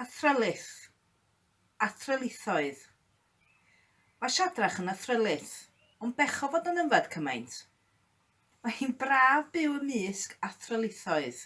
Athrylith. Athrylithoedd. Mae Shadrach yn athrylith, ond bechod fod o'n yfed cymaint. Mae hi'n braf byw ymysg athrylithoedd.